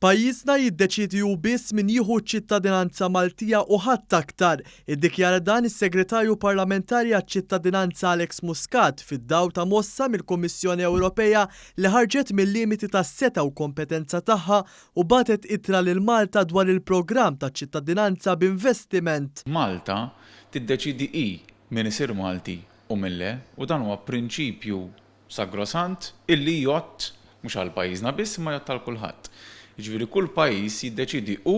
Pajjiżna jiddeċiedi hu biss min jieħu ċ-ċittadinanza Maltija u ħadd aktar. Iddikjara dan is-Segretarju Parlamentari għaċ-Ċittadinanza Alex Muscat fid-dawl ta' mossa mill-Kummissjoni Ewropea li ħarġet mil-limiti tas-setgħa u kompetenza tagħha u bagħtet ittra lil Malta dwar il-programm taċ-ċittadinanza b'investiment. Malta tiddeċiedi hi min isir Malti u min le u dan huwa prinċipju sagrosant illi jgħodd mhux għal pajjiżna biss imma jgħodd għal kulħadd. Jiġifieri kull pajjiż jiddeċiedi hu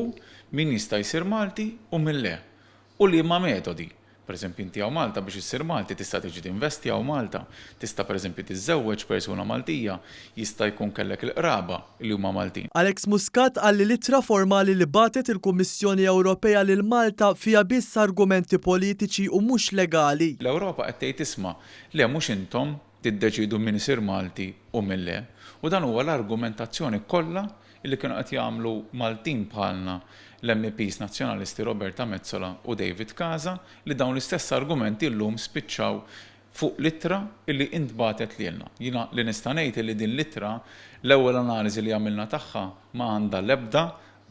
min jista' jsir Malti u min le. U liema metodi. Pereżempju inti hawn Malta biex issir Malti tista' tiġi tinvesti hawn Malta, tista' pereżempju tiżżewweġ persuna Maltija, jista' jkun kellek il-qraba li huma Maltin. Alex Muscat qal li l-ittra formali li bagħtet il-Kummissjoni Ewropea lil Malta fiha biss argumenti politiċi u mhux legali. L-Ewropa qed tgħid isma', Le mhux intom tiddeċiedu min isir Malti u min le. U dan huwa l-argumentazzjoni kollha li kienu qed jagħmlu Maltin bħalna l-MEPs Nazzjonalisti Roberta Metsola u David Casa li dawn l-istess argumenti llum spiċċaw fuq l-ittra li intbagħtet lilna. Jiena li nista' ngħid li din l-ittra l-ewwel analiżi li għamilna tagħha ma għandha l-ebda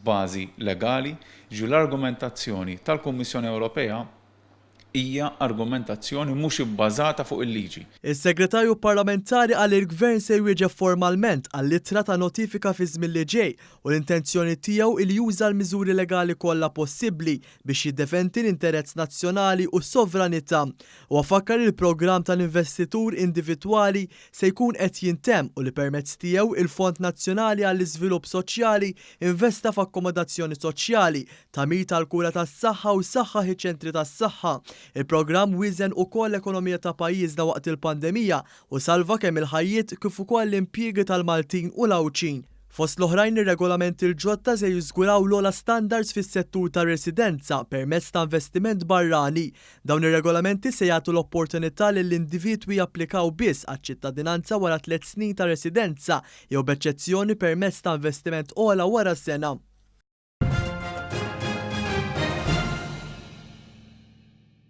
bażi legali, jiġifieri l-argumentazzjoni tal-Kummissjoni Ewropea hija argumentazzjoni mhux ibbażata fuq il-liġi. Is-Segretarju Parlamentari qal li l-Gvern se jwieġeb formalment għall-ittra ta' notifika fiż-żmien li ġej u l-intenzjoni tiegħu hi li juża l-miżuri legali kollha possibbli biex jiddefendi l-interezz nazzjonali u s-sovranità. Huwa fakkar li l-programm tal-investitur individwali se jkun qed jintemm u li permezz tiegħu il-Fond Nazzjonali għall-Iżvilupp Soċjali investa f'akkomodazzjoni soċjali, tagħmir tal-kura tas-saħħa u saħħaħ iċ-ċentri tas-saħħa. Il-programm wieżen ukoll l-ekonomija ta' pajjiżna waqt il-pandemija u salva kemm il-ħajjiet kif ukoll l-impjiegi tal-Maltin u l-Għawdxin. Fost l-oħrajn ir-regolamenti l-ġodda se jiżguraw l-ogħla standards fis-settur tar-residenza permezz ta' investiment barrani. Dawn ir-regolamenti se jagħtu l-opportunità lill-individwi japplikaw biss għaċ-ċittadinanza wara tlett snin ta' residenza jew b'eċċezzjoni permezz ta' investiment ogħla wara sena.